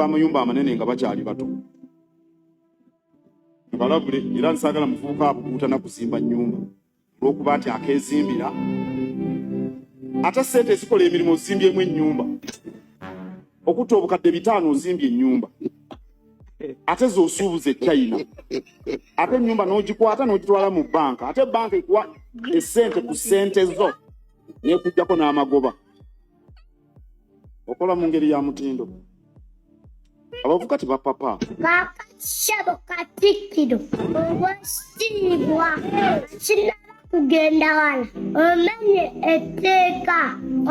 Amayumba amanene nga bakyali bato nbalabule, era nsaagala muvubuka abukuutana kuzimba nnyumba olw'okuba nti akeezimbira, ate sente ezikola emirimu ozimbyemu ennyumba. Okutta obukadde 500 ozimbye ennyumba, ate z'osuubuza e China, ate ennyumba n'ogikwata n'ogitwala mu banka, ate banka ekuwa esente ku sente zo n'ekugjako n'amagoba. Okola mu ngeri ya mutindo, abavuka tebapapa. Kaakati ssebo Katikkiro ow'ekitiibwa, sinaba kugenda wala, omenye etteeka,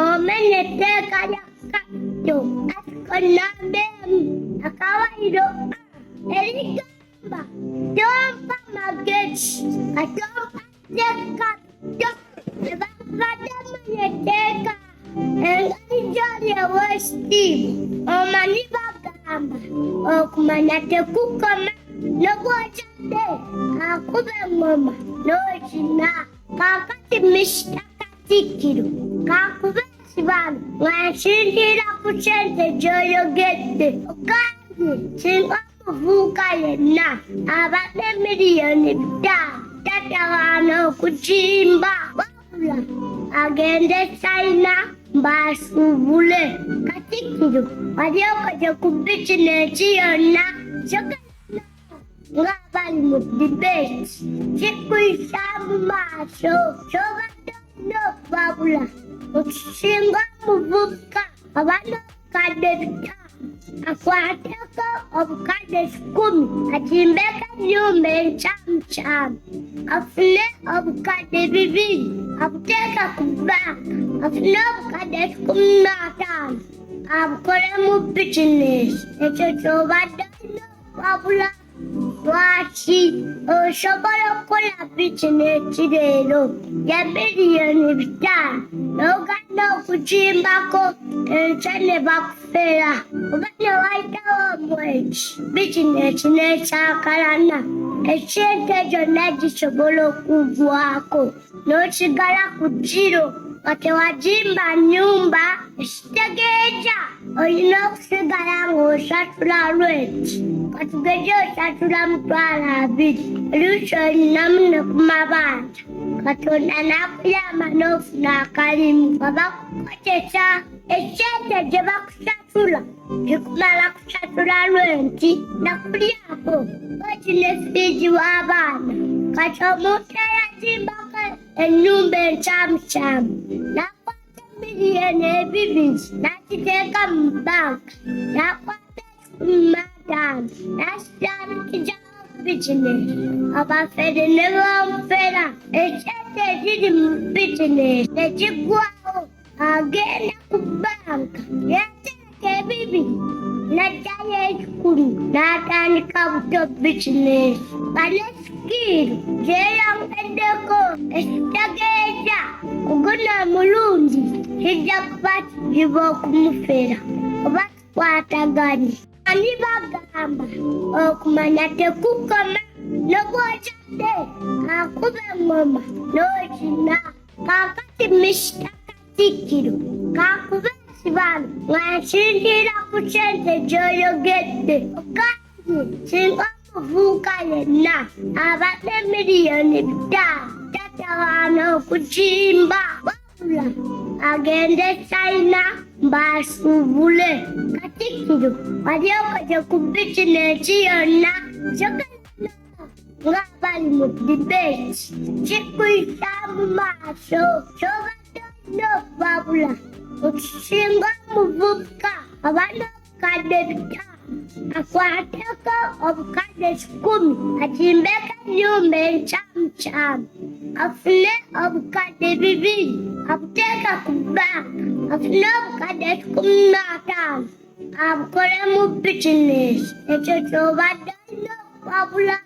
omenye etteeka lya katto article namba 1 akawaayiro A erigamba tompa magezi katompa tekatto. Ebakubadde omenye etteeka engeri gy'oli ow'ekitiibwa, omanyi bagamba okumanya tekukoma, ne bw'okyadde akuba eŋŋoma n'okina. Kaakati Mister Katikkiro, kakuba ekibalo nga nsinziira ku sente gy'oyogedde. Ogambye singa omuvubuka yenna abadde miliyoni 5 tatawaana okuzimba, wabula agende China mbasuubule. Katikkiro, wali okoze ku bizinesi yonna ng'abali mu debate kikuyisa mu maaso, kyobadde olina okubabula okusinga omuvubuka aba n'obukadde 500 akwateko obukadde 1,000 azimbeko ennyumba enkyamunkyamu, afune obukadde 200 abuteeka ku banka, afune obukadde 150 abukolemu bizinesi. Ekyo kyobadde olina okubabula. Lwaki osobola okukola bizinesi leero ya miliyoni 5 n'ogenda okuzimbako, enkya ne bakufera, oba ne wayitawo omwezi bizinesi n'ekyakalana, esente zonna zisobola okugwako n'osigala ku zero nga tewazimba nnyumba? Ekitegeeza olina okusigala ng'osasula rent. Katugeze osasula 20,000, oluusi olinamu ne ku mabanja. Katonda n'akuyamba n'ofuna akalimu nga bakukozesa, esente gye bakusasula zikumala kusasula rent nakulyako oti ne fees w'abaana. Kati omuntu eyazimbako ennyumba enkyamunkyamu n'akwata miliyoni 2 n'akiteeka mu banka, n'akwata 150 n'akitandikirawo bizinesi, abafere ne bamufera, esente eziri mu bizinesi ne ziggwawo, agenda ku banka yateeka ebibiri n'ajjayo 1,000 n'atandika buto bizinesi nga ne skill gyeyongeddeko. Ekitegeeza ku guno omulundi kijja kuba kizibu okumufera oba tukwataganye. Ani bagamba okumanya tekukoma, ne bw'okyadde akuba eŋŋoma n'okina. Kaakati Mister Katikkiro, kakuba ekibalo nga nsinziira ku sente gy'oyogedde. Ogambye singa omuvubuka yenna abadde miliyoni 5 tatawaana okuzimba, wabula agende China mbasuubule. Katikkiro, wali okoze ku bizinesi yonna ng'abali mu debate kikuyisa mu maaso, kyobadde olina okubabula okusinga omuvubuka aba n'obukadde 5 akwateko obukadde 1,000 azimbeko ennyumba enkyamunkyamu, afune obukadde 200 abuteeka ku banka, afune obukadde 150 abukolemu bizinesi. Ekyo kyobadde olina okubabula.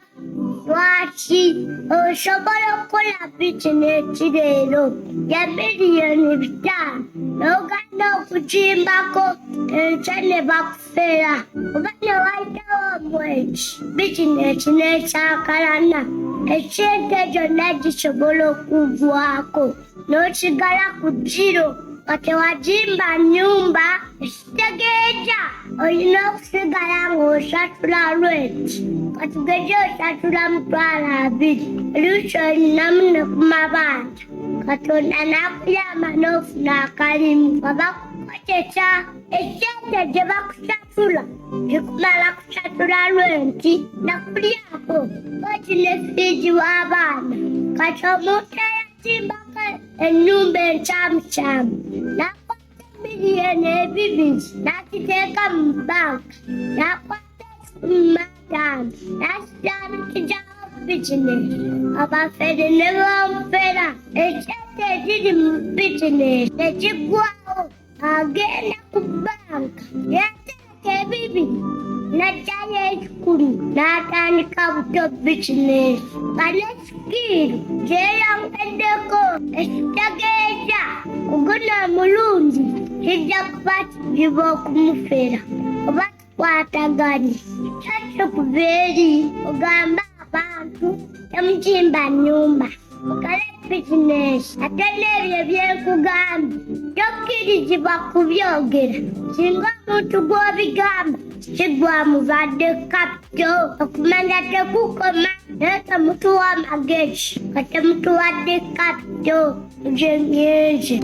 Lwaki osobola okukola bizinesi leero ya miliyoni 5 n'ogenda okuzimbako, enkya ne bakufera, oba ne wayitawo omwezi bizinesi n'ekyakalana, esente zonna zisobola okugwako n'osigala ku zero nga tewazimba nnyumba? Ekitegeeza Olina okusigala ng'osasula rent. Katugeze osasula 20,000, oluusi olinamu ne ku mabanja. Katonda n'akuyamba n'ofuna akalimu nga bakukozesa essente gye bakusasula zikumala kusasula rent nakulyako koti ne fiizi w'abaana. Kati omuntu eyazimbako ennyumba enkyamunkyamu n'akwata 2 miliyoni n'akiteeka mu banka n'akwata 15,000 n'akitandikirawo bizinesi, abafere ne bamufera, esente eziri mu bizinesi ne ziggwawo, agenda ku banka yateeka ebibiri n'ajjayo ekikumi n'atandika buto bizinesi nga ne skill gyeyongeddeko. Ekitegeeza guno omulundi kijja kuba kizibu okumufera oba tukwataganye. Kyaki kuva eri ogamba abantu temuzimba nnyumba, mukole bizinesi. Ate n'ebyo byenkugambye tokkirizibwa kubyogera. Singa omuntu gw'obigamba kigwamubadde kapito. Okumanya tekukoma, naye temutuwa amagezi nga temutuwadde kapito. Nze ngenze.